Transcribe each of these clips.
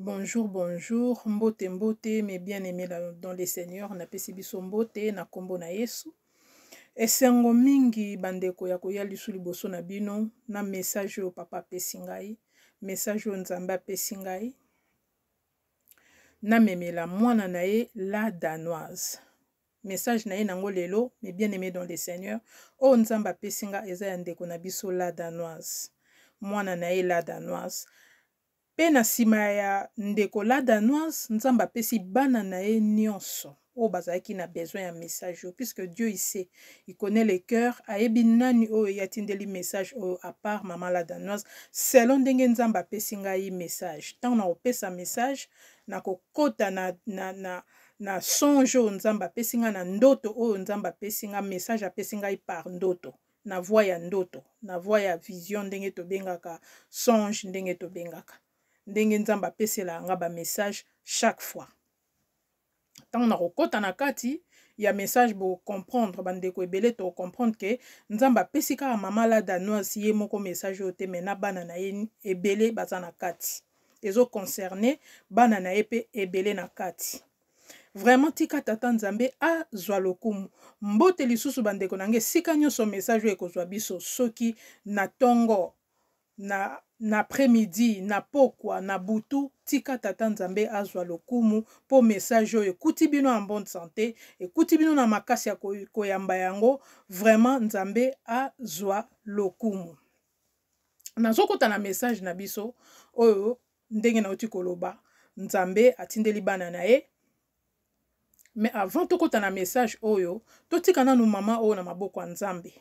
Bonjour, bonjour, mbote mbote, mes bien-aimés dans le Seigneur, napesi biso mbote na kombo na Yesu. Esengo mingi bandeko ya koya lisu liboso na bino na message oyo papa apesi ngai, message oyo Nzambe apesi ngai. Namemela mwana na ye la danoise. Message na ye nango lelo, mes bien-aimés dans le Seigneur, oyo Nzambe apesi nga eza ya ndeko na biso la danoise. Mwana na ye la danoise. Pe na sima ya ndeko la danoise, Nzambe apesi bana na ye nionso oyo bazalaki na besoin ya message oyo, puisque Dieu il sait, il connait le cœur, ayebi nani oyo ye atindeli message oyo à part maman la danoise, selon ndenge Nzambe apesi ngai message. Tango nakopesa message, nakokota na, na, na, na songe oyo Nzambe apesi ngai, na ndoto oyo Nzambe apesi ngai, message apesi ngai par ndoto. Na voie ya ndoto, na voie ya vision ndenge tobengaka songe, ndenge tobengaka ndenge Nzambe apeselaka nga ba message chaque fois. Ntango nakokota na kati ya message, bo comprendre bandeko ebele, to comprendre ke Nzambe apesi kaka mama la danoise ye moko message oyo te, mais na bana na ye ebele baza na kati, ezo concerner bana na ye pe ebele na kati. Vraiment tika tata Nzambe azwa lokumu. Mbote lisusu bandeko na ngai esika nyonso message oyo ekozwa biso, soki na tongo, na, na après-midi, na pokwa, na butu, tika tata Nzambe azwa lokumu po message oyo ekuti bino en bonne santé, ekuti bino na makasi ya koyamba yango. Vraiment Nzambe azwa lokumu. Nazokota na message na biso oyo ndenge nauti koloba, Nzambe atindeli bana na ye. Mais avant tokota na message oyo, totika nanu mama oyo na maboko ya Nzambe.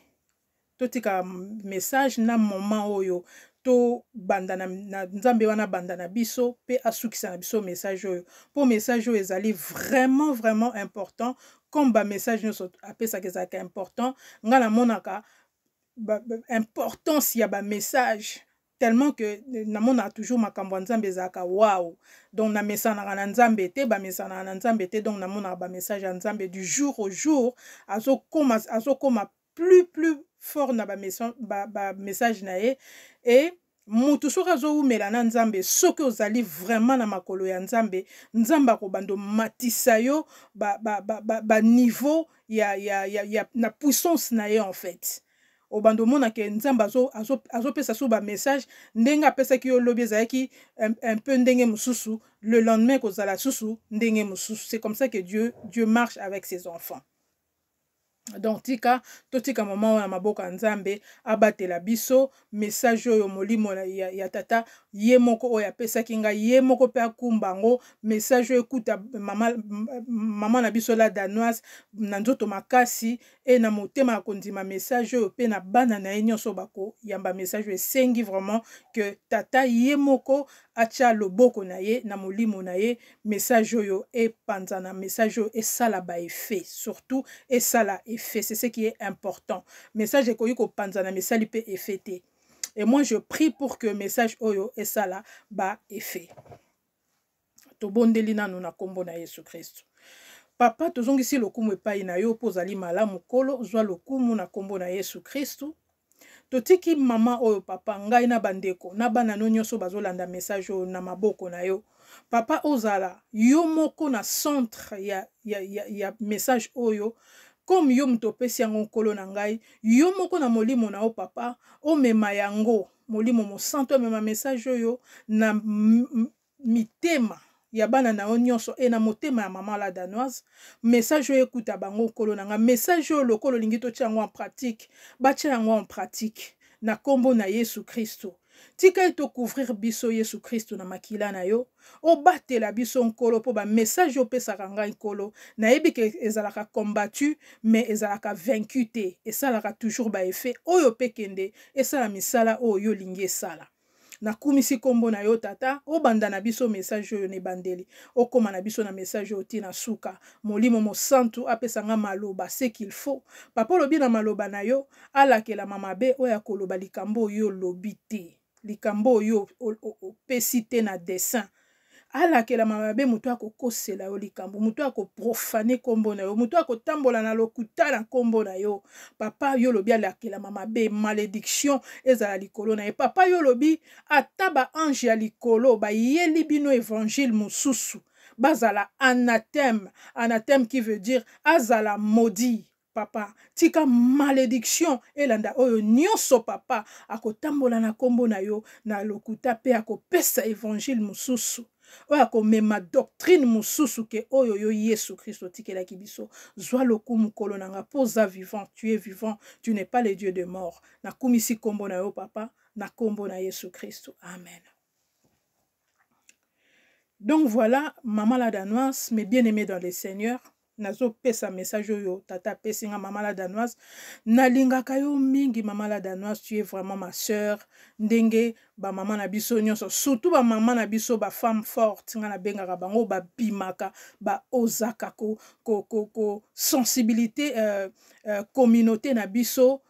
Totika message na moment oyo tobanda na, na Nzambe wana banda na biso pe asukisa na biso message oyo. Po message oyo ezali vraiment, vraiment important. Comme ba message nyonso apesaka ezalaka important, nga namonaka ba importance ya ba message tellement que namonaka toujours makambo ya Nzambe ezalaka wow. Donc namesanaka na Nzambe te, bamesanaka na Nzambe te, donc namonaka ba message ya Nzambe du jour au jour, azokoma, azokoma plus, plus fort na ba message na ye. Et mutu soki azowumela na Nzambe, soki ozali vraiment na makolo ya Nzambe, Nzambe akobanda matisa yo ba niveau ya na puissance na ye en fait. Obanda omona ke Nzambe azopesa so ba message ndenge apesaki yo lobi ezalaki un peu ndenge mosusu, le lendemain kozala susu ndenge mosusu. C'est comme ça que Dieu marche avec ses enfants. Donc tika totika mama oyo na maboko ya Nzambe abatela biso. Message oyo molimo ya tata ye moko oyo apesaki ngai, ye moko pe akumba yango. Message oyo ekuta mama na biso la danoise na nzoto makasi e na motema ya kondima message oyo, pe na bana na ye nyonso bakoyamba message oyo. Esengi vraiment que tata ye moko atia loboko na ye na molimo na ye, message oyo epanzana, message oyo esala ba effet, surtout esala effet, c'est ce qui est important. Message ekoki kopanzana mais esali pe effet te. Et moi je prie pour que message oyo esala ba effet. Tobondeli nanu na kombo na Yesu Kristo. Papa, tozongisi lokumu epai na yo mpo ozali malamu. Kolo, zwa lokumu na kombo na Yesu Kristo. Totiki mama oyo papa, ngai na bandeko na bana no nyonso bazolanda message oyo na maboko na yo. Papa, ozala yo moko na centre ya message oyo, comme yo moto opesi yango nkolo na ngai, yo moko na molimo na yo papa, omema yango, molimo mosantu omema message oyo na mitema ya bana na yo nyonso e na motema ya mama la danoise. Message oyo ekuta bango nkolo na nga, message oyo lokola olingi totia yango en pratique, batia yango en pratique na kombo na Yesu Kristo. Tika ete ocouvrir biso Yesu Kristo na makila na yo, obatela biso nkolo, po ba message oyo opesaka ngai nkolo, nayebi ke ezalaka combattu mais ezalaka vaincu te, esalaka toujours ba effet oyo pe kende esala misala oyo yo olingi esala. Nakumisi kombo na yo tata, obanda na biso message oyo na ebandeli, okoma na biso na message oyo ti na suka. Molimo mosantu apesa nga maloba ce qu'il faut. Papa olobi na maloba na yo, alakelama mabe oyo akoloba likambo oyo olobi te, likambo oyo opesi te na dessin. Alakelama mabe moto akokosela yo likambo, moto akoprofane nkombo na yo, moto akotambola na lokuta na nkombo na yo. Papa, yo olobi alakelama mabe, malédiction ezala likolo na ye. Papa, yo olobi ata baange ya likolo bayeli bino évangile mosusu, bazala anathème. Anathème qui veut dire azala maudit. Papa, tika malédiction elanda oyo nyonso papa akotambola na nkombo na yo na lokuta mpe akopesa évangile mosusu, oyo akomema doctrine mosusu ke oyo yo Yesu Kristo otikelaki biso. Zwa lokumu, Nkolo na nga, mpo oza vivant, tu es vivant, tu n'es pas le Dieu de mort. Nakumisi nkombo na yo, papa, na nkombo na Yesu Kristo, amen. Donc voilà, Mama la Danoise, mes bien-aimés dans le Seigneur, nazopesa message oyo tata apesi nga. Mama la Danoise, nalingaka yo mingi. Mama la Danoise, tu es vraiment ma sœur. Ndenge bamama na biso nyonso, surtout bamama na biso bafemme forte, nga nabengaka bango, babimaka, baozaka ko, ko, ko, ko sensibilité communauté na biso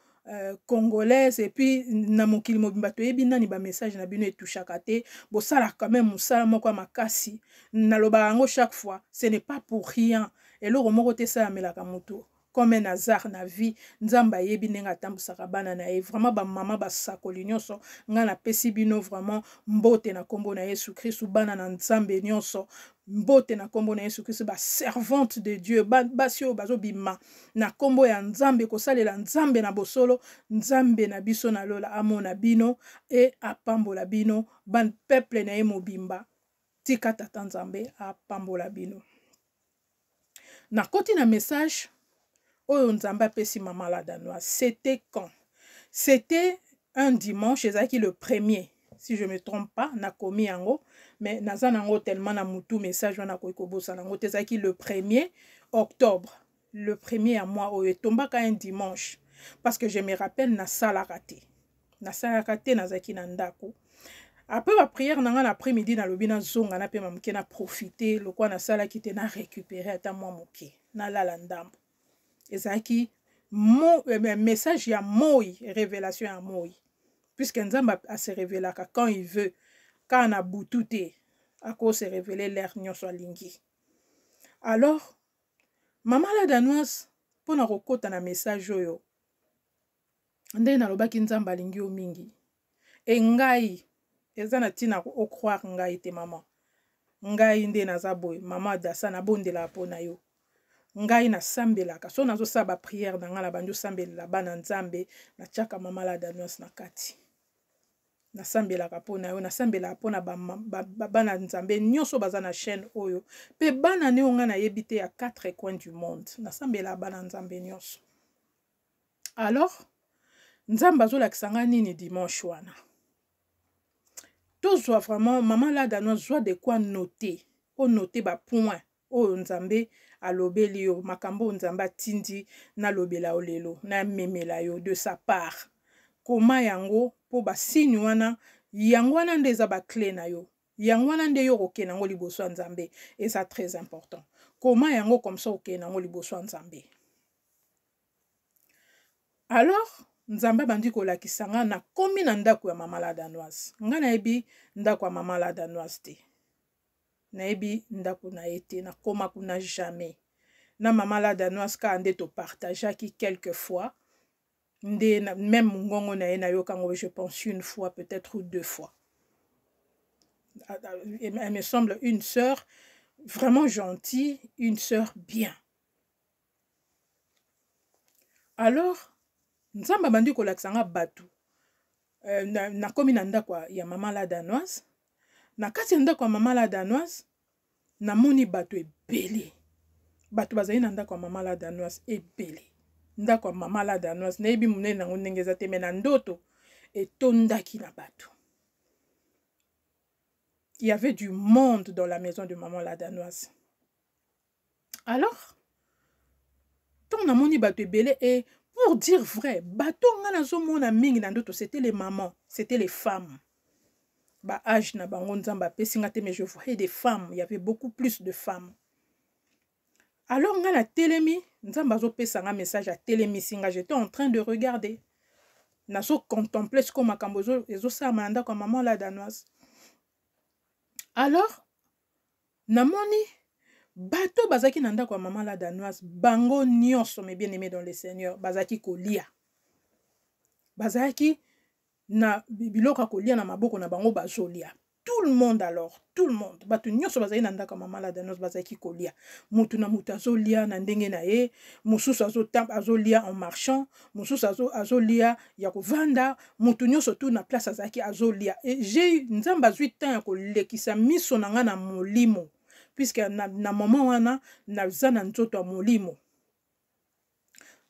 congolaise et puis na mokili mobimba. Toyebi nani bamessage na bino etouchaka te. Bosalaka quand même mosala moko ya makasi. Nalobaka yango chaque fois, ce n'est pas pour rien. Eloko moko te esalamelaka moto comme un hasard na vie. Nzambe ayebi ndenge atambusaka bana na ye. Vraiment, bamama basakoli nyonso, ngai napesi bino vraiment mbote na nkombo na Yesu Kristu. Bana na Nzambe nyonso, mbote na nkombo na Yesu Kristu. Baservante de Dieu, basi oyo bazobima na nkombo ya Nzambe, kosalela Nzambe na bosolo, Nzambe na biso na lola amona bino e apambola bino. Bapeuple na ye mobimba, tika tata Nzambe apambola bino. Nakoti na message oyo Nzambe apesi mama la Danoise. C'était quand? C'était un dimanche, ezalaki le premier, si je me trompe pas. Nakomi yango, mais naza nango tellement na mutu, message wana akoki kobosana yango te. Ezalaki le 1er octobre, le premier ya mois oyo, etombaka un dimanche, parce que je me rappelle, nasalaka te, nasalaka te, nazalaki na ndako. Après baprière na nga na après midi, nalobi nazonga, napema moke, na profite lokwa nasalaki te, na récupérer ata mwa moke, nalala ndambo. Ezalaki message ya moi, révélation ya moi, puisque Nzambe ase révélaka quand il veut, kaka na butu te, akose révéler l'heure nyonso alingi. Alors, mama la Danoise, mpona kokɔta na message oyo, ndenge nalobaki, Nzambe alingi yo mingi. E ngai eza na ntina ocroire ngai te, mama. Ngai nde naza boye, mama Dasa, nabondelaka mpo na yo. Ngai nasambelaka, so nazosala baprière na ngai, na bandi osambelela bana Nzambe, natiaka mama la Danoise na kati. Nasambelaka mpo na yo, nasambelaka mpo na bana Nzambe nyonso baza na chaîne oyo, mpe bana ne oyo ngai nayebi te ya quatre coins du monde. Nasambelaka bana Nzambe nyonso. Alors, Nzambe azolakisa ngai nini dimanche wana? Tozwa vraiment, mama la Danoise, zwa de quoi noter, onote bapoint oyo Nzambe alobeli yo, makambo oyo Nzambe atindi nalobela yo lelo, namemela yo de sa part. Koma yango, mpo basigne wana, yango wana nde eza baclé na yo, yango wana nde yo okokende yango liboso ya Nzambe. Eza très important. Koma yango, comme ça okende yango liboso ya Nzambe. Alors, Nzambe abandi kolakisa nga, nakomi na ndako ya mama la Danoise. Nga nayebi ndako ya mama la Danoise te, nayebi ndako na ye te, nakóma kuna jamais. Na mama la Danoise kaka nde topartageaki quelques fois, nde même mongongo na ye nayoka yango, je pense une fois peut-être ou deux fois. Elle me semble une sœur vraiment gentille, une sœur bien. Alors, Nzambe abandi kolakisa nga bato. Nakomi na ndako ya mama la Danoise. Na kati ya ndako ya mama la Danoise, namoni bato ebele. Bato bazali na ndako ya mama la Danoise ebele. Ndako ya mama la Danoise, nayebi monene yango ndenge eza te, me na ndoto etondaki na bato. Il y avait du monde dans la maison de maman la Danoise. Alors, ntango namoni bato ebele, e pour dire vrai, bato nga nazomona mingi na ndoto, c'était les mamans, c'était les femmes. Baage na bango, Nzambe apesi nga te, mais je voyais des femmes, il y avait beaucoup plus de femmes. Alors nga natelemi, Nzambe azopesa nga message, atelemisi nga, j'étais en train de regarder, nazocontemple sikoyo makambo ezosalama na ndako ya mama la Danoise. Alors, Namoni bato bazalaki na ndako ya mama la danoise, bango nyonso, mes bien aimés dans le Seigneur, bazalaki kolia, bazalaki na biloko ya kolia na maboko na bango, bazolia. Tout le monde, alors tout le monde, bato nyonso bazali na ndako ya mama la danoise bazalaki kolia. Motu na motu azolia na ndenge na ye. Mosusu azolia en marchant, mosusu azolia ya kovanda. Motu nyonso tu na place azalaki azolia. Et j'ai Nzambe azwi temps ya kolekisa miso na ngai na molimo, puisque na moment wana naza na nzoto ya molimo.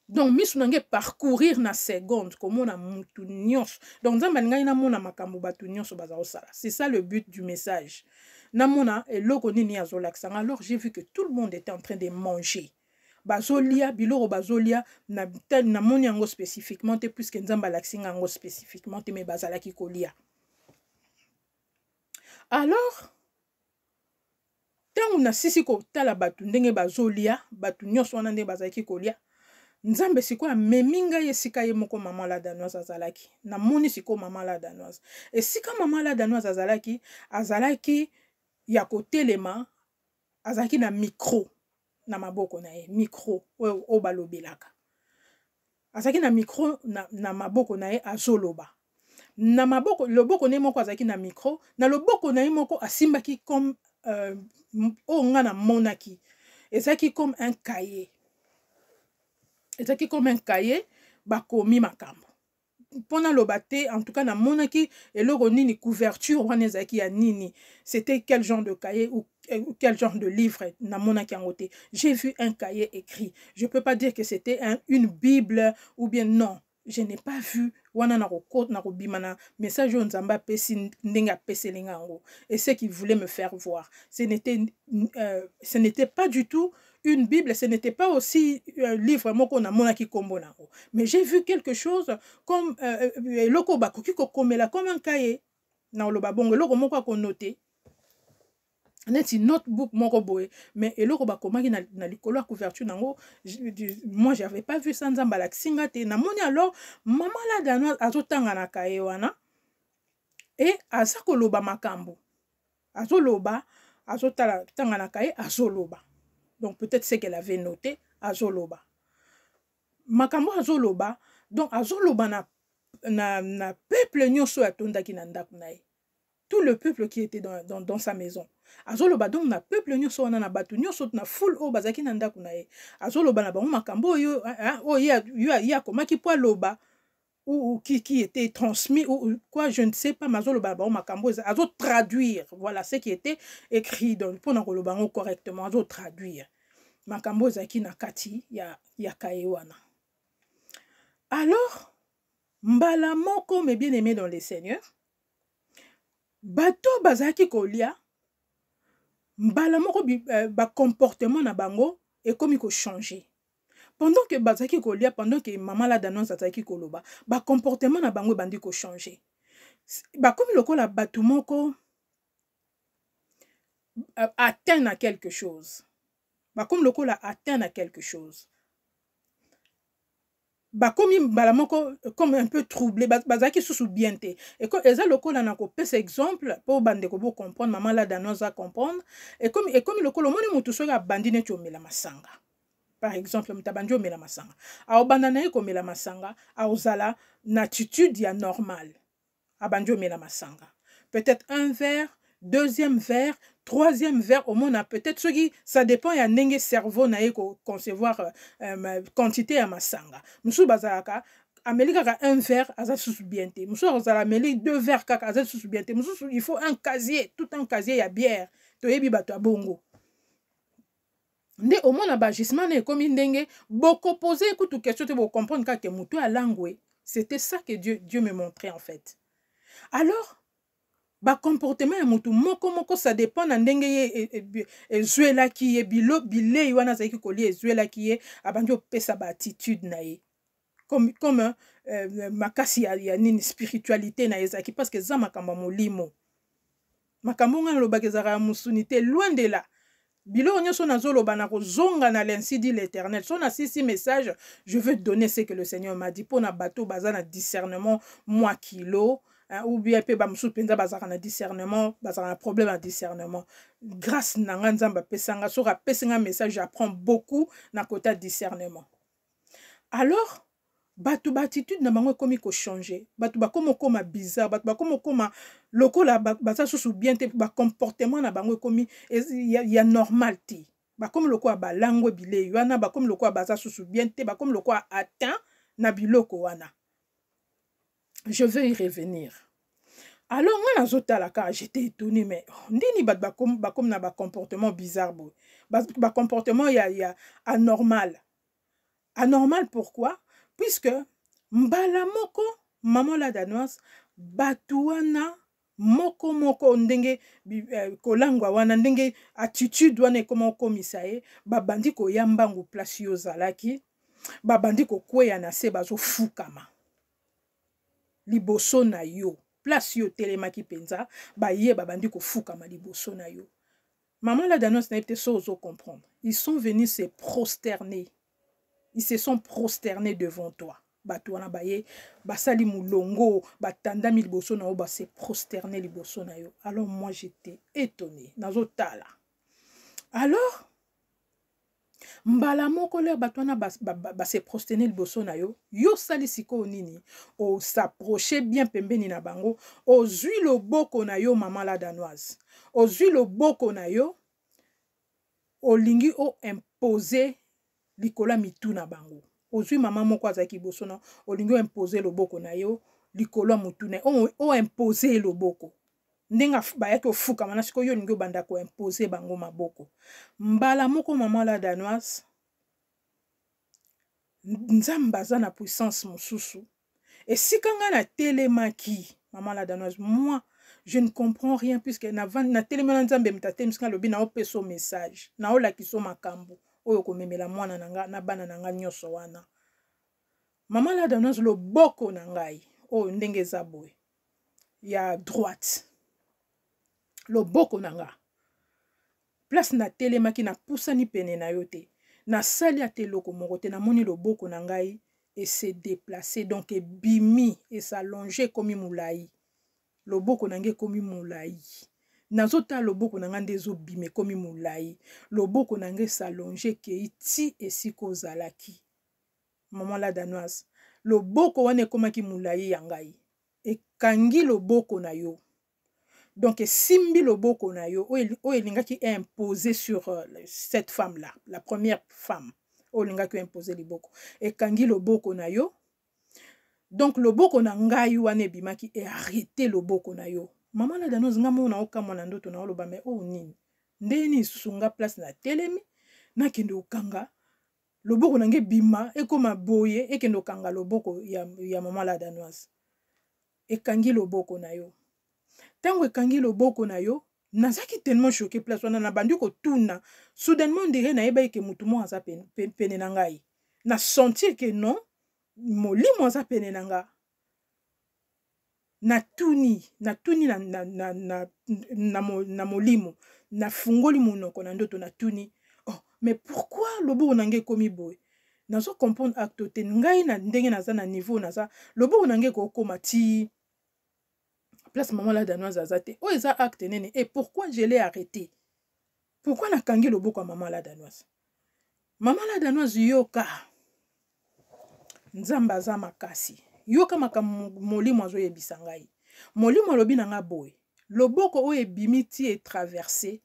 Donc miso na ngai parcourir na seconde komona mutu nyonso. Donc Nzambe alingaki namona makambo bato nyonso baza kosala. C'est ça le but du message, namona eloko nini azolakisa nga. Alors j'ai vu que tout le monde était en train de manger, bazolia biloko, bazolia. Namoni yango spécifiquement te, puisque Nzambe alakisi nga yango spécifiquement te, mais bazalaki kolia. Alors ntango nasisi kotala bato ndenge bazolia, bato nyonso wana ndenge bazalaki kolia, Nzambe sikoyo amemi ngai esika ye moko mama la danoise azalaki. Namoni sikoyo mama la danoise, esika mama la danoise azalaki, azalaki ya kotelema, azalaki na micro na maboko na ye, micro oyo oyo balobelaka. Azalaki na micro na maboko na ye, azoloba na maboko, loboko na ye moko azalaki na micro na loboko na ye moko, asimbaki comme oyo nga namonaki ezalaki comme un cahier, ezalaki comme un cahier bakomi makambo. Mpo naloba te, en tout cas namonaki eloko nini, couverture wana ezalaki ya nini, c'était quel genre de cahier ou quel genre de livre, namonaki yango te. J'ai vu un cahier écrit. Je peux pas dire que c'était une bible ou bien non, je n'ai pas vu wana. Na kobima na message oyo Nzambe apesi, ndenge apeseli nga yango et ce qu'il voulait me faire voir, ce n'était pas du tout une bible, ce n'était pas aussi un livre moko namonaki kombo nango, mais j'ai vu quelque chose comme eloko bakoki kokomela, comme un cahier na oloba bongo, eloko moko akonote neti notebook moko boye. Mais eloko bakomaki na likolo ya couverture nango, moi j'avais pas vu ça, Nzambe alakisi nga te. Namoni alors mama la danoise azotanga na cahier wana e aza koloba makambo, azoloba, azotala, tanga na cahier, azoloba. Donc peut-être ce qu'elle avait noté, azoloba makambo, azoloba. Donc azoloba na peuple nyonso oyo atondaki na ndako na ye, tout le peuple qui était dans sa maison. Azoloba donc na peuple nyonso wana, na bato nyonso, na foule oyo bazalaki na ndako na ye. Azoloba na bango makambo oyo oyo ye akomaki mpo aloba ou qui était transmis ou quoi, je ne sais pas. Mais azoloba na bango makambo, azotraduire, voilà ce qui était écrit. Donc mpona koloba yango correctement, azotraduire makambo ezalaki na kati ya cahier wana. Alors mbala moko, mes bien aimés dans le Seigneur, bato bazalaki kolia, mbala moko bacomportement na bango ekomi kochanger. Pendant que bazalaki kolia, pendant que mama la danoise azalaki koloba, bacomportement na bango ebandi kochanger. Bakomi lokola bato moko atteint na quelque chose, bakomi lokola atteint na quelque chose, bakomi mbala moko comme un peu troublé, bazalaki susu bien te. Eza lokola na kopesa exemple mpo bandeko bocomprendre, mama la danoise acomprendre. Ekomi lokola omoni motu soki abandi neti omela masanga, par exemple. Moto abandi omela masanga, aobanda na ye komela masanga, aozala na attitude ya normal. Abandi omela masanga, peut-être un verre, deuxième verre, troisième verre, omona peut-être soki ça dépend ya ndenge cerveau na ye koconcevoir quantité ya masanga. Mosusu bazalaka ameli kaka un verre, aza susu bien te. Mosusu akozala ameli deux verres kaka, aza susu bien te. Mosusu il faut un casier, tout un casier ya bière. Toyebi bato ya bongo. Nde omona baagissement na ekomi ndenge bokopose kutu question te, bocomprendre kaka motu alangwe. C'était ça que Dieu me montrait en fait. Alors bacomportement ya motu moko moko, ça dépend na ndenge ye ezwelaki ye bilo bilei wana azalaki kolia, ezwelaki ye, abandi opesa baattitude na ye comme makasi ya nini, spiritualité na ye ezalaki, parce que eza makambo ya molimo. Makambo ngai nalobaka ezalaka ya mosuni te, loin de là. Biloko nyonso nazoloba, na kozonga na "L'ainsi dit l'Éternel". So nasisi message, je veux donner ce que le Seigneur m'a dit mpona bato baza na discernement mwa kilo. Hein, ou bien mpe bamosusu mpenza bazalaka na discernement, bazalaka na problème ya discernement. Grâce na nga Nzambe apesa nga, soki apesi nga message, j'apprends beaucoup na kota discernement. Alors bato ba attitude na bango ekomi kochanger, bato bakomi okoma bizarre, bato bakomi okoma lokola baza susu bien te, bacomportement na bango ekomi ya normal te. Bakomi lokola balangwe bilei wana, bakomi lokola baza susu bien te, bakomi lokola atteint na biloko wana. Je vais y revenir. Alors nga nazotala kaka, j'étais étonné, mais oh, ndini bato bakomi na bacomportement bizarre boye, bacomportement ya anormal. Anormal pourquoi? Puisque mbala moko, maman la danoise, bato wana moko moko ndenge kolangwa wana, ndenge attitude wana ekoma okomisa ye, babandi koya mbangu place yo ozalaki, babandi kokweya na se, bazofukama liboso na yo, place yo otelemaki mpenza, baye babandi kofukama liboso na yo. Maman la danoise, nayebi te so ozo comprendre. Ils sont venus se prosterner, ils se sont prosternés devant toi. Bato wana baye, basali molongo, batandami liboso na yo, base prosterner liboso na yo. Alors moi, j'étais étonné, nazotala. Alors mbala moko, l'heure bato wana base ba, ba, ba prosterner liboso na yo, yo osali sikoyo nini? Os'approche bien pembeni na bango, ozwi loboko na yo, mama la danoise, ozwi loboko na yo, olingi oimpose likolo ya mitu na bango. Ozwi mama moko azalaki liboso na, olingi oimpose loboko na yo likolo ya motu na ye, oimpose ye loboko ndenge bayaki ofukama na. Sikoyo yo olingi obanda koimpose bango maboko. Mbala moko, mama la danoise, Nzambe aza na puissance mosusu. Esika ngai natelemaki, mama la danoise, moi je ne comprends rien, puisque natelemi na Nzambe moto atelemisi ngai, alobi naopesa message, naolakisa makambo oyo komemela mwana na nga na bana na nga nyonso wana. Mama la danoise, loboko na ngai oyo ndenge eza boye ya droite, loboko na nga, place natelemaki, napusani pene na yo te, nasali ata eloko moko te, namoni loboko na ngai ese déplace, donc ebimi, es'allonge, ekomi molai. Loboko na ngai ekomi molai. Nazotala loboko na ngai nde ezobima, ekomi molai. Loboko na ngai es'allonge, ekei ti esika ozalaki, mama la danoise. Loboko wana ekomaki molai ya ngai, ekangi loboko na yo, donc esimbi loboko na yo oyo elingaki imposer sur cette femme là, la première femme oyo olingaki imposer liboko. Ekangi loboko na yo, donc loboko na ngai wana ebimaki, earrêter loboko na yo, mama la danoise. Nga moko naokamwa na ndoto, naoloba: "Me oyo nini? Ndenge nini lisusu nga place natelemi, nakende kokanga loboko na ngai, ebima, ekóma boye, ekende kokanga loboko ya mama la danoise?" Ekangi loboko na yo. Ntango ekangi loboko na yo, nazalaki tellement choqué place wana, nabandi kotuna. Soudainement, ndenge nayebaki ke motu moko aza pene, pene na ngai, na sentir ke non, molimo aza pene na nga. Natuni na molimo, nafungoli monoko na ndoto, natuni: "Oh, mais pourquoi loboko na ngai ekomi boye? Nazo comprendre acte te. Ngai na ndenge naza na niveau naza, loboko na ngai ekokóma ti place mama la danoise aza te. Oyo eza acte nini? Et pourquoi je l'ai arrêté? Pourquoi nakangi loboko ya mama la danoise?" Mama la danoise, yoka, Nzambe aza makasi. Yoka makambo molimo azoyebisa ngai. Molimo alobi na nga boye: loboko oyo ebimi ti etraverse,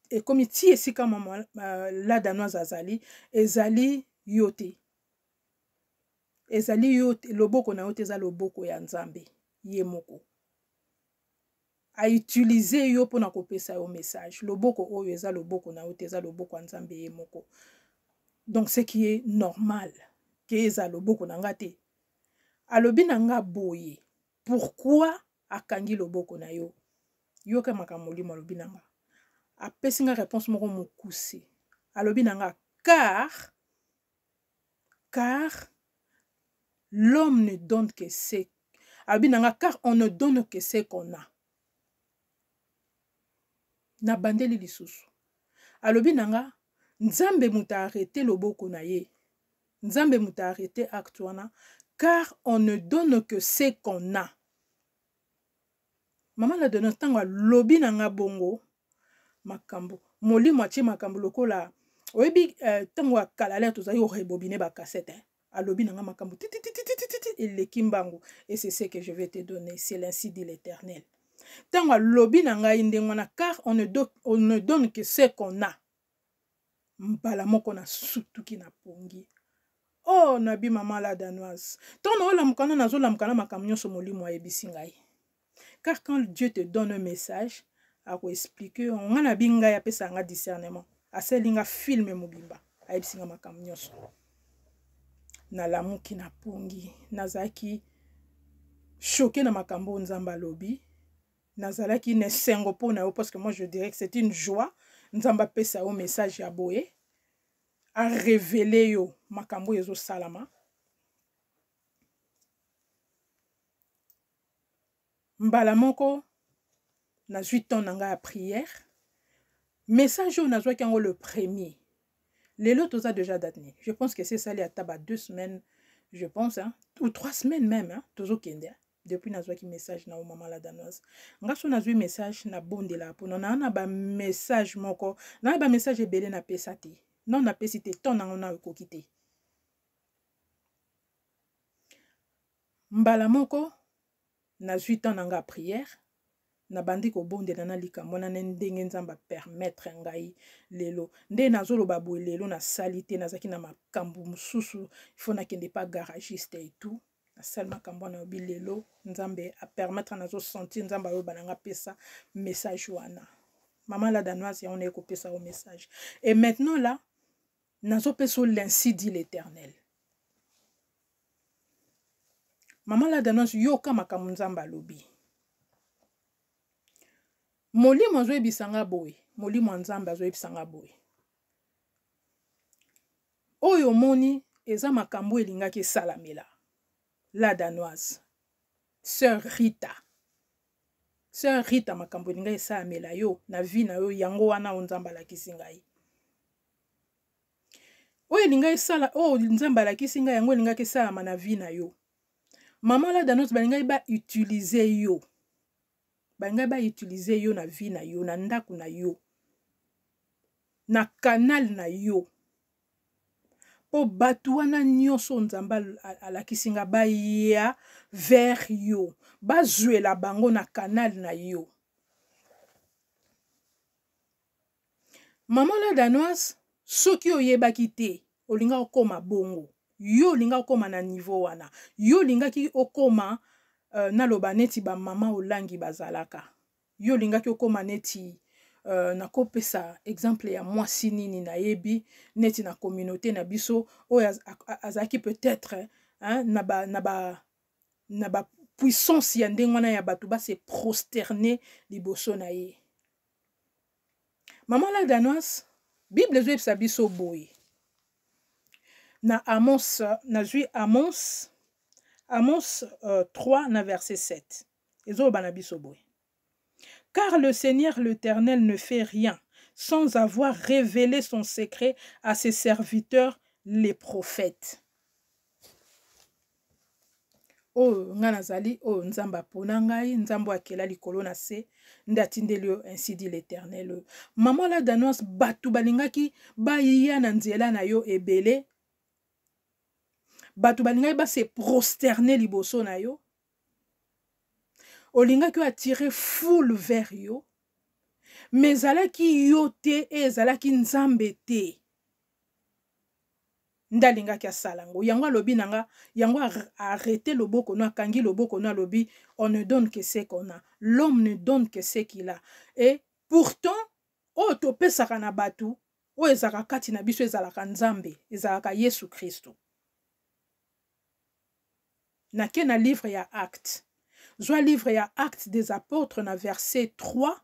ekomi ti esika mama la danoise azali, ezali yo te, ezali yo te, loboko na yo te, eza loboko ya Nzambe ye moko autiliser yo mpona kopesa yo message. Loboko oyo eza loboko na yo te, eza loboko ya Nzambe ye moko. Donc ce qui est normal ke eza loboko na nga te. Alobi na nga boye: pourquoi akangi loboko na yo? Yoka makambo molimo alobi na nga. Apesi nga réponse moko mokuse. Alobi na nga: Car l'homme ne donne que ce", alobi na nga, "car on ne donne que ce qu'on a." Nabandeli lisusu. Alobi na nga: Nzambe moto arrêter loboko na ye, Nzambe moto arrêter acte wana, car on ne donne que ce qu'on a. Mama la danoise ntango alobi na nga bongo makambo molimo atie makambo lokola oyebi eh, ntango ya kala lere tozali korebobine bacassette eh. Alobi na nga makambo titititititi eleki mbangu. Et c'est ce que je vais te donner, c'est l'ainsi dit l'Éternel. Ntango alobi na ngai ndenge wana, car on ne donne que ce qu'on a, mbala moko nasutuki na pongi. Oh, nabi mama la danoise, ntango naolamuka na nazolamuka na makambo nyonso molimo ayebisi ngai. Car quand Dieu te donne un message, akoexplike yo. Ngai nabi ngai apesa nga discernement, asali nga filme mobimba, ayebisi nga makambo nyonso. Nalamuki na pongi, nazalaki choqué na makambo oyo Nzambe alobi. Nazalaki na esengo mpo na yo, parce que moi je dirais que c'est une joie. Nzambe apesa yo message ya boye, arévele yo makambo oyo ezosalama. Mbala moko nazwi temps na ngai ya prière. Message oyo nazwaki yango le premier, lelo toza déjà date nini? Je pense que c'est esali ata ba 2 semaines, je pense, hein, ou 3 semaines même, hein, tozokende, hein. Depuis nazwaki message na yo mama la danoise, nga so nazwi message nabondelaka mpona naa na bamessage moko, naa na bamessage ebele napesa te, non napesi te, temps nango na ekoki te. Mbala moko nazwi temps na nga prière, nabandi kobondela na likambo wana na ndenge Nzambe apermettre ngai lelo nde nazoloba boye. Lelo nasali te, nazalaki na makambo mosusu, ifo nakende pa garagiste et tout. Nasali makambo wana, yobi lelo Nzambe apermettre, nazosentir Nzambe ayoba na nga pesa message wana. Mama la danoise, yango naye kopesa yo message. Et maintenant là nazopesa yo l'ainsi dit l'Éternel. Mama la danoise, yoka makambo Nzambe alobi. Molimo azoyebisa nga boye, molimo ya Nzambe azoyebisa nga boye: oyo omoni eza makambo elingaki esalamela la danoise, sœur Rita. Sœur Rita, makambo elingaki esalamela yo na vie na yo, yango wana oyo Nzambe alakisi ngai. Oyo elingaki esala, oyo Nzambe alakisi ngai, yango elingaki esalama na vie na yo. Mama la danoise, balingaki bautilize yo, balingaki bautilize yo na vie na yo, na ndako na yo, na canal na yo, mpo bato wana nyonso Nzambe alakisi nga baya vers yo, bazwela bango na canal na yo. Mama la danoise, soki oyebaki te, olinga okóma bongo, yo olinga okóma na niveau wana, yo olingaki okóma naloba neti bamama olangi bazalaka, yo olingaki okóma neti nakopesa exemple ya mwasi nini nayebi neti na communauté na biso oyo azalaki peut-être, hein, na ba puissance ya ndenge wana ya bato base prosterner liboso na ye. Mama la danoise, Bible ezoyebisa biso boye na Amos, nazwi Amos 3 na verset 7, ezoloba na biso boye: car le Seigneur l'Éternel ne fait rien sans avoir révélé son secret à ses serviteurs les prophètes. Oyo ngai nazali, oyo Nzambe apona ngai, Nzambe oyo akela likolo na se nde atindeli yo ainsi dit l'Éternel. Oyo mama la danoise, bato balingaki baya na nzela na yo ebele, bato balingaki base prosterner liboso na yo, olingaki oyo attirer foule vers yo, mais ezalaki yo te e ezalaki Nzambe te nde alingaki asala yango. Yango alobi na nga, yango arrête loboko no, akangi loboko no, alobi: on ne donne que ce qu'on a, l'homme ne donne que ce qu'il a. Et pourtant oyo topesaka na bato, oyo ezalaka kati na biso, ezalaka Nzambe, ezalaka Yesu Kristo. Nake na livre ya Acte, zwa livre ya Acte des Apôtres na verset 3,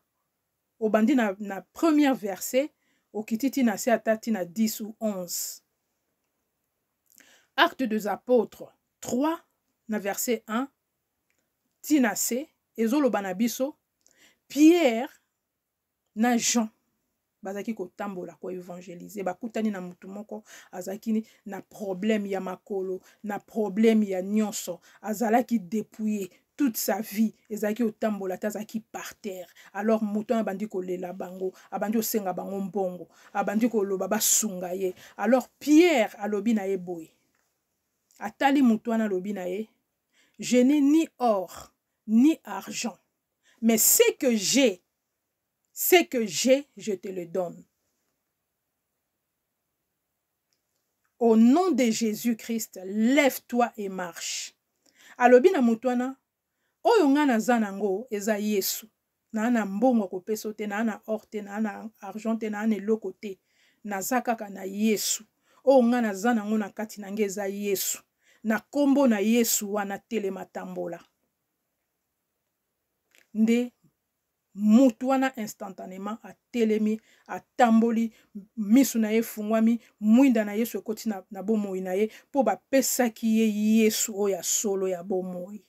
obandi na première verset, okiti ti na se ata ti na 10 ou 11. Acte des Apôtres 3 na verset 1 ti na se, ezoloba na biso Pierre na Jean. Bazalaki kotambola, koevangelize, bakutani na motu moko azalaki na problème ya makolo, na problème ya nyonso, azalaki dépouillé toute sa vie, ezalaki kotambola te, azalaki par terre. Alors moto wana abandi kolela bango, abandi kosenga bango mbongo, abandi koloba basunga ye. Alors Pierre alobi na ye boye, atali moto wana, alobi na ye: "Je n'ai ni or ni argent, mais ce que j'ai, ce que j'ai, je te le donne. Au nom de Jésus-Christ, lève-toi et marche." Alobi na moto wana: "Oyo ngai naza nango eza Yesu. Naa na mbongo ya kopesa te, naa na or te, naa na argent te, naa na eloko te, naza kaka na Yesu. Oyo ngai naza nango na kati na ngai eza Yesu. Na nkombo na Yesu wana, telema, tambola." Nde mutu wana instantanément atelemi, atamboli, misu na ye efungwami, mwinda na Yesu ekoti na bomoi na ye, mpo bapesaki ye Yesu oyo ya solo ya bomoi.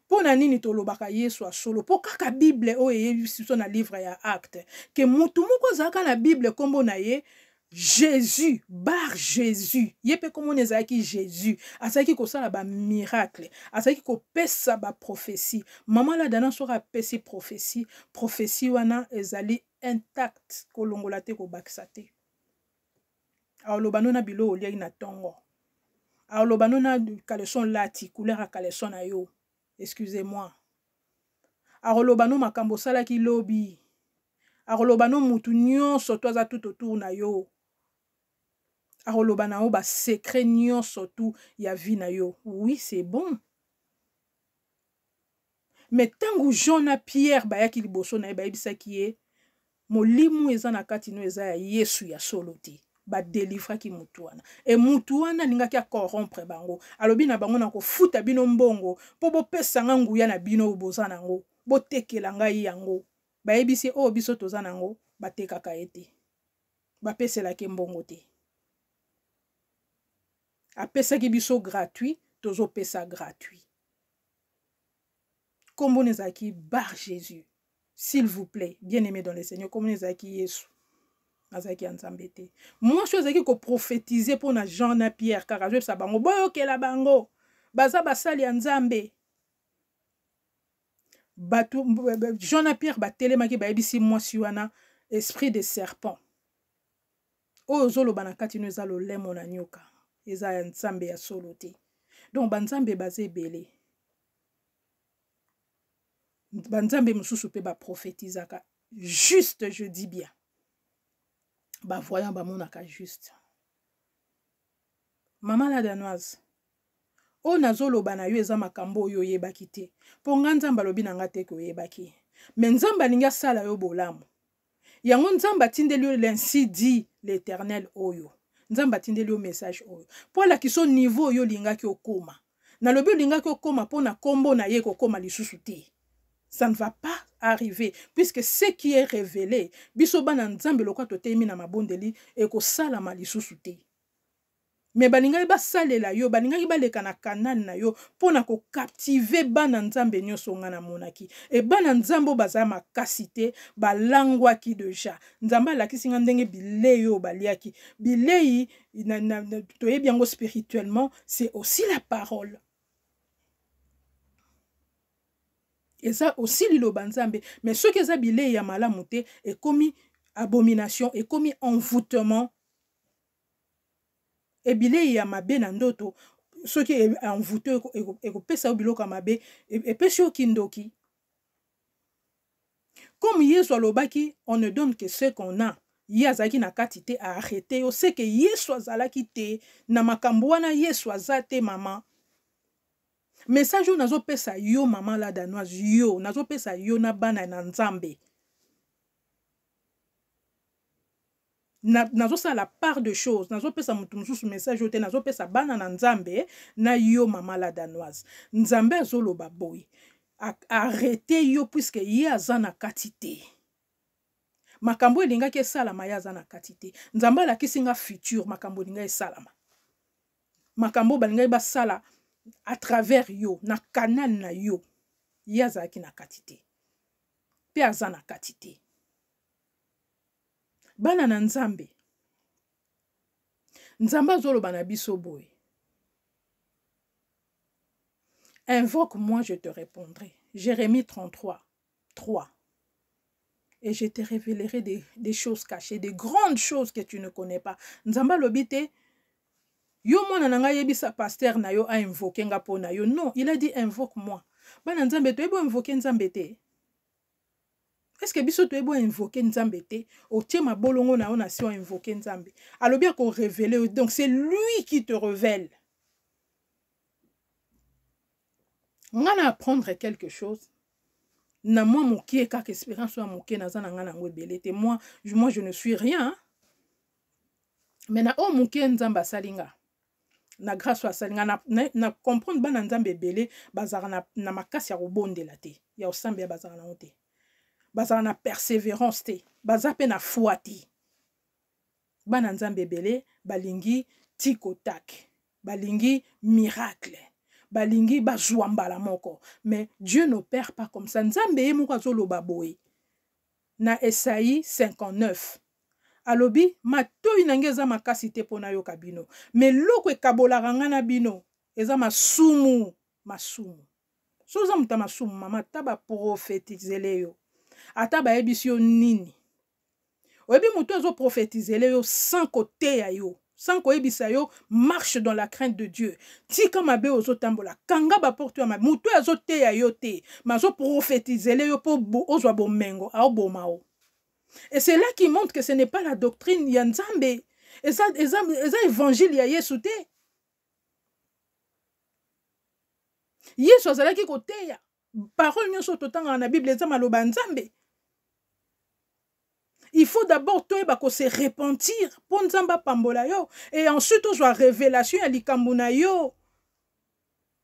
Mpo na nini tolobaka Yesu ya solo? Mpo kaka Bible oyo eyebisi biso na livre ya Acte ke mutu moko azalaka na Bible, nkombo na ye Jésus, Bar Jésus. Ye mpe komona ezalaki Jésus, azalaki kosala bamiracle, azalaki kopesa baprophétie. Mama Ladana, soki apesi prophétie, prophétie wana ezali intact, kolongola te, kobakisa te. Aloba no na biloko oliaki na ntongo, aloba no na caleçon lati, couleur ya caleçon na yo, excusez-moi, akoloba no makambo osalaki lobi, akoloba no mutu nyonso to aza tout autour na yo, akoloba na yo basecret nyonso tu ya vie na yo. Oui, c'est bon. Mais ntango Jean na Pierre bayaki liboso na ye, bayebisaki ye: "Molimo eza na kati no eza ya Yesu ya solo te." Badelivraki mutu wana. E mutu wana alingaki acorrompre bango. Alobi na bango: "Na kofuta bino mbongo mpo bopesanga nguya na bino oyo boza nango, botekela ngai yango." Bayebisi: "Oyo biso toza nango, batekaka ye te, bapeselaki mbongo te. Apesaki biso gratuit, tozopesa gratuit." Nkombo ezalaki Bar Jésus. S'il vous plaît, bien aimé dans le Seigneur, nkombo ezalaki Yesu, azalaki ya Nzambe te. Mwasi oyo azalaki koprophétise mpo na Jean na Pierre, kaka azoyebisa bango: "Boyokela bango, baza basali ya Nzambe." Bato Jean na Pierre batelemaki, bayebisi mwasi wana: "Esprit de serpent oyo ozoloba na kati no eza lolemo na nyoka, eza ya Nzambe ya solo te." Donc banzambe baza ebele, banzambe mosusu mpe baprophétisaka juste, je dis bien, bavoyant bamonaka juste. Mama la Danoise, oyo nazoloba na yo eza makambo oyo oyebaki te, mpo nga Nzambe alobi na nga te ke oyebaki. Me Nzambe alingi asala yo bolamu, yango Nzambe atindeli yo "L'ainsi dit l'Éternel". Oyo Nzambe atindeli yo message oyo mpo alakisa niveau oyo olingaki okóma. Nalobi olingaki okóma mpo na nkombo na ye kokóma lisusu te. Ça ne va pas arriver, puisque ce qui est révélé, biso bana Nzambe, lokola toteyemi na mabondeli, ekosalama lisusu te. Me balingaki basalela yo, balingaki baleka na canal na yo mpo na kocaptiver bana Nzambe nyonso. Nga namonaki e bana Nzambe oyo baza makasi te, balangwaki déjà. Nzambe alakisi nga ndenge bilei oyo baliaki, bilei toyebi yango spirituellement, c'est aussi la parole, eza aussi liloba Nzambe. Mais soki eza bilei ya malamu te, ekomi abomination, ekomi envoûtement. E bilei ya mabe na ndoto, soki envoûte, ekopesa yo biloko ya mabe, epesi yo kindoki. Comme Yesu alobaki: "On ne donne que ce qu'on a." Ye azalaki na kati te, aarrêter yo seke Yesu azalaki te na makambo wana. Yesu aza te. Mama, message oyo nazopesa yo, mama la Danoise, yo nazopesa yo na bana na Nzambe, nazosala la part de choses, nazopesa moto mosusu message oyo te, nazopesa bana na Nzambe na yo, mama la Danoise. Nzambe azoloba boye: arrête yo, puisque ye aza na kati te. Makambo elingaki esalama, ye aza na kati te. Nzambe alakisi nga futur, makambo elingaki esalama, makambo oyo balingaki basala à travers yo, na canal na yo, ye azalaki na kati te, mpe aza na kati te. Bana na Nzambe, Nzambe azoloba na biso boye: Invoque-moi, je te répondrai. Jérémie 33, 3. Et je te révélerai des choses cachées, des grandes choses que tu ne connais pas. Nzambe alobi te: yo mwana na ngai, yebisa pasteur na yo ainvoke nga mpo na yo. Non, il a dit: invoque moi. Bana Nzambe, toyebi oinvoke Nzambe te. Est ce que biso toyebi oinvoke Nzambe te? Otie mabolongo na yo na si, oinvoke Nzambe, alobi akorévéler. Donc c'est lui qui te révèle. Nga na apprendre quelque chose na mwa mokie kaka, expérience oyo ya moke naza na ngai nango ebele te. Moi, je ne suis rien, mais na oyo moke Nzambe asali nga, na grâce oyo asali nga na comprendre, bana Nzambe ebele bazalaka na makasi ya kobondela te, ya kosambela bazalaka nango te, bazalaka na persévérance te, baza mpe na foi te. Bana Nzambe ebele balingi tikotak, balingi miracle, balingi bazwa mbala moko, mais Dieu n'opère pas comme ça. Nzambe ye moko azoloba boye na Esaïe 59, alobi: matoi na ngai eza makasi te mpo nayoka bino, mais eloko ekabolaka ngai na bino eza masumu. Masumu. So oza moto ya masumu, mama, ata baprofetizele yo, ata bayebisi yo nini, oyebi moto azoprofetizele yo sans koteya yo, sans koyebisa yo: marche dans la crainte de Dieu, tika mabe ozotambola, kanga baporte ya mabe. Moto oyo azoteya yo te, ma azoprofetizele yo mpo ozwa bomengo, aoboma o. Et c'est là qui montre que ce n'est pas la doctrine ya Nzambe, eza évangile ya Yesu te. Yesu azalaki koteya. Parole nyonso totangaka na Bible eza maloba ya Nzambe. Il faut d'abord toyeba kose repentir mpo Nzambe apambola yo, et ensuite ozwa révélation ya likambo na yo,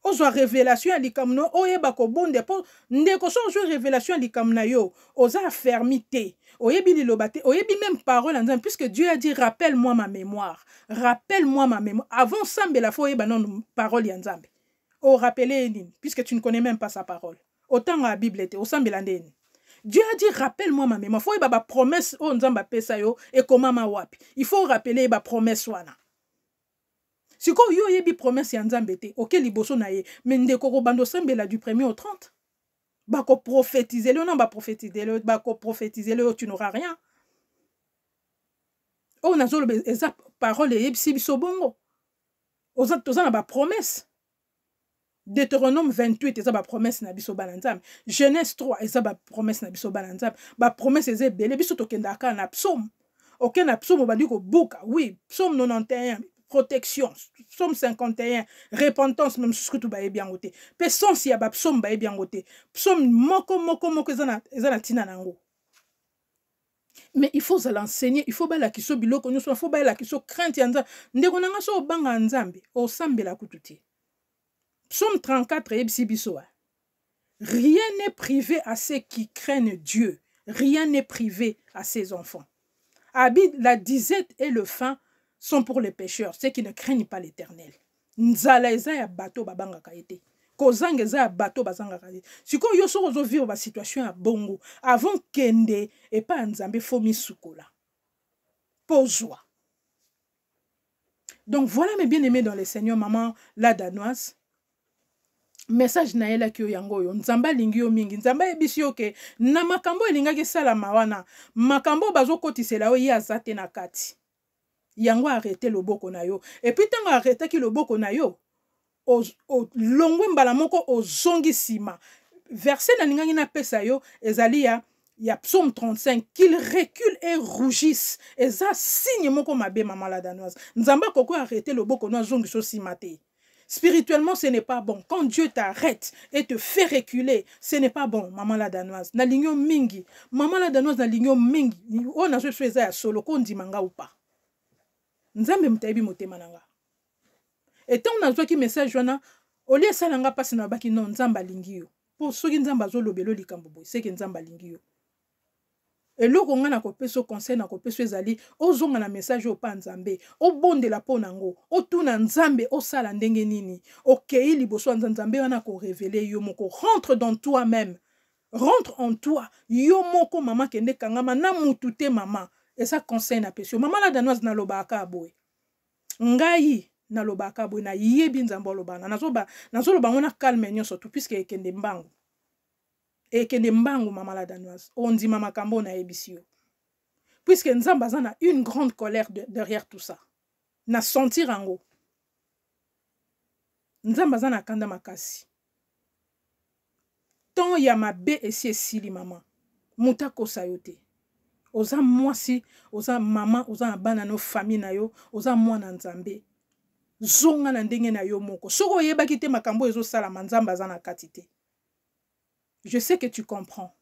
ozwa révélation ya likambo na yo, oyeba kobonde. Mpo ndeko, so ozwi révélation ya likambo na yo, oza affermi te, oyebi liloba te, oyebi même parole ya Nzambe, puisque Dieu a dit: rappelle moi ma mémoire, rappelle moi ma mémoire. Avant osambela, faut oyeba nano parole ya Nzambe. Orappele ye nini, puisque tu ne connais même pas sa parole? Otanga ya Bible te, osambela nde nini? Dieu a dit: rappelle-moi ma mémoire. Faut oyeba bapromesse oyo Nzambe apesa yo ekomama wapi. Il faut rappeler ye bapromesse wana. Sikoyo yo oyebi promesse ya Nzambe te, oke liboso na ye, mais ndeko, kobanda osambela du premier au 30, bakoprophétisele yo na bakoprophétisele yo, tu n'auras rien. Oyo nazoloba eza parole eyebisi biso bongo. Toza na bapromesse. Deutéronome 28 eza bapromesse na biso bana Nzambe. Genèse 3 eza bapromesse na biso bana Nzambe. Bapromesse eza ebele. Biso tokendaka kaka na psaume. Oke na psaume, obandi kobuka. Oui, psaume 91, protection, psaume 51, repentance. Même mosusu kutu bayebi yango te, mpe sens ya bapsaume bayebi yango te. Psaume moko moko moko eza na ntina na yango, mais il faut ozala enseigner, il faut balakisa yo biloko nyonso, il faut balakisa yo crainte ya Nzambe. Ndeko na nga, so obanga Nzambe, osambela kutu te. Psaume 34 eyebisi biso: rien n'est privé à ceux qui craignent Dieu, rien n'est privé à ses enfants. Abi, la disette et le faim sont pour les pécheurs, ceux qui ne craignent pas l'Éternel. Nzala eza ya bato babangaka ye te, kozanga eza ya bato bazangaka ye. Sikoyo yo, soki ozovivre basituation ya bongo, avant kende epai ya Nzambe, faut misukola mpo zwa. Donc voilà, mes bien aimés dans le Seigneur, maman la Danoise, message nayelaki yo yango oyo. Nzambe alingi yo mingi. Nzambe ayebisi yo ke na makambo elingaki esalama wana, makambo oyo bazokotisela yo, ye aza te na kati yango. Arrête loboko na yo. Et puis ntango arrêtaki loboko na yo, olongwe mbala moko, ozongi nsima. Verset nalingaki napesa yo ezali ya psaume 35: qu'il recule et rougisse. Eza signe moko mabe, mama la Danoise. Nzambe akoki arrête loboko no, azongisa nsima te. Spirituellement, ce n'est pas bon. Quand Dieu t'arrête et te fait reculer, ce n'est pas bon, maman la Danoise. Nalingi yo mingi. Maman la Danoise, nalingi yo mingi. Oyo nazo so eza ya solo, ko ndima nga ou pas. Nzambe moto ayebi motema na nga. Et ntango nazwaki message wana, olie esala nga mpasi. Na babaki: non, Nzambe alingi yo. Mpo soki Nzambe azolobela likambo boye, seke Nzambe alingi yo. Eloko ngai nakopesa conseil, nakopesa ezali: ozonga na message oyo mpa Nzambe, obondela mpo nango, otuna Nzambe osala ndenge nini. Okei liboso ya Nzambe wana, akorévéler yo moko. Rentre dans toi-même, rentre en toi, yo moko mama. Kende kangama na mutu te, mama. Eza conseil napesi yo, mama la Danoise. Nalobaka kaka boye, ngai nalobaka boye, nayebi Nzambe alobana. Nazoloba yango na calme nyonso tu, puisque ekende mbangu, ekende mbangu. Mama la Danoise, ondima makambo oyo nayebisi yo, puisque Nzambe aza na une grande colère derrière tout ça. Na sentir yango, Nzambe aza na kanda makasi. Temps ya mabe esi esili. Mama, moto akosa yo te. Oza mwasi, oza mama, oza na bana no, famille na yo, oza mwana Nzambe. Zonga na ndenge na yo moko. Soki oyebaki te makambo oyo ezosalama, Nzambe aza na kati te. Je sais que tu comprends,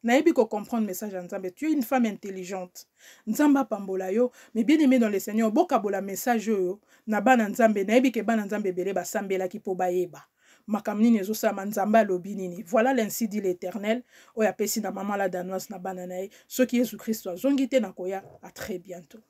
nayebi kocomprendre message ya Nzambe. Tu es une femme intelligente, Nzambe apambola yo. Mais bien aimé dans le Seigneur, bokabola message oyo na bana Nzambe. Nayebi ke bana Nzambe ebele basambelaki mpo bayeba makambo nini ezosalama, Nzambe alobi nini. Voilà l'ainsi dit l'Éternel oyo apesi na mama la Danoise na bana na ye. Soki Yesu Kristo azongi te, nakoya. À très bientôt.